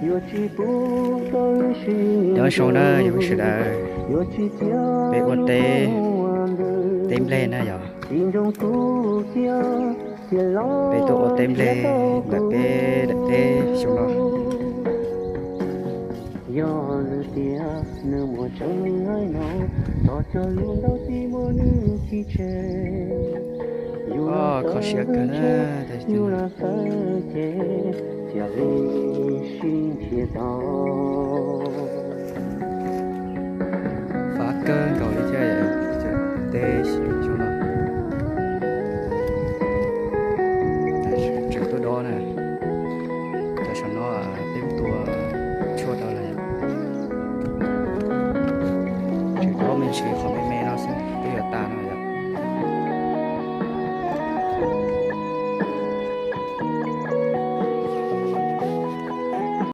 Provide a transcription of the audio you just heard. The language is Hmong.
Nyob zoo na yog sawv daws, peb ua teb, teb nplej na yog. Peb tuaj ua teb nplej ntawm peb daim teb xyoo no. Kho siab kawg na. Fab kawg nkaus li thiab.